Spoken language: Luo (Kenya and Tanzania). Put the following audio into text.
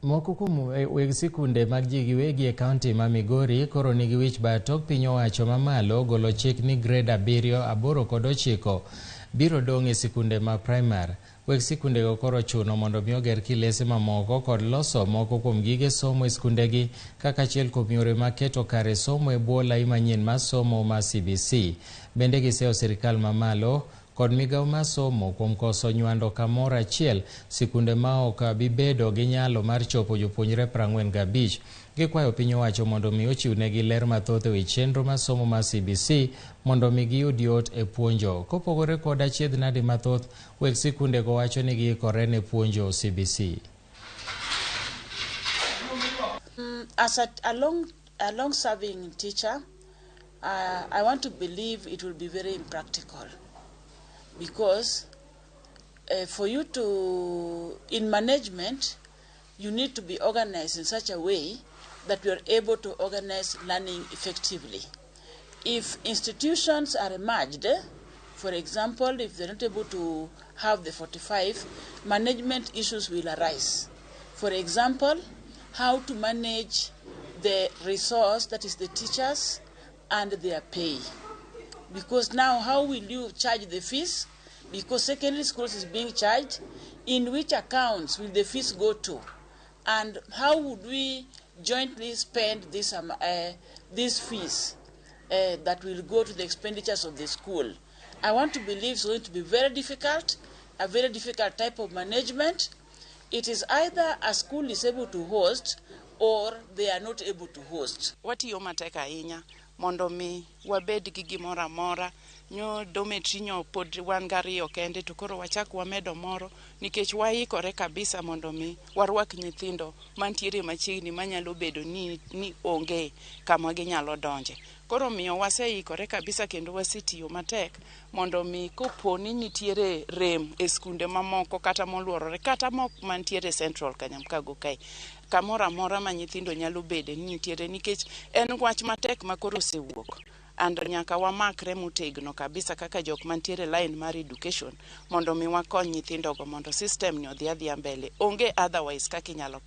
Moko kuom weg sikunde mag ji giwegi e kaunti ma Migori koro nigi wich bar tok piny owacho mamalo golo chik ni grade 7, 8 kod 9 biro dong' e sikunde ma primar. Weg sikundego koro chuno mondo mi oger kilese mamoko kod loso moko kuom gige somo e sikundegi kaka achiel kuom yore mag keto kare somo e bwo lai manyien mar somo mar CBC. Bende giseyo sirikal mamalo kod migawo mar somo kuom koso nywando kamoro achiel sikunde ma ok bi bedo gi nyalo mar chopo jopuonjre 45. Gikwayo piny owacho mondo mi ochiwnegi ler mathoth e wi chenro mar somo mar CBC mondo mi giyud yot e puonjo. Kopogore kod achiedh nade mathoth, weg sikundego wacho ni giikore ne puonjo CBC. As a long-serving teacher, I want to believe it will be very impractical because for you to, in management, you need to be organized in such a way that we are able to organize learning effectively. If institutions are merged, for example, if they're not able to have the 45, management issues will arise. For example, how to manage the resource, that is the teachers, and their pay. Because now how will you charge the fees? Because secondary schools is being charged, in which accounts will the fees go to? And how would we jointly spend these fees that will go to the expenditures of the school? I want to believe it's going to be very difficult, a very difficult type of management. It is either a school is able to host or they are not able to host. Watiyo matek ahinya mondo mi wabed gi gimoro amora. Nyo dormitory nyo pod wan gariyo kende, to koro wachak wamedo moro nikech waikore kabisa mondo mi warwak nyithindo mantiere machiegni manyalo bedo ni onge kama ginyalo donje. Koro miyo waseikore kabisa kendo wasetiyo matek mondo mi kopo ni nitiere rem e skunde mamoko kata moluorore kata mok mantiere Central Kanyamkago kae, kamoro amora ma nyithindo nyalo bede ni nitiere, nikech en wach matek ma koro osewuok and nyaka wamakre motegno kabisa kaka jok mantiere line mar education mondo mi wakony nyithindogo mondo system ni odhi adhiya mbele. Onge otherwise kaka inyalo.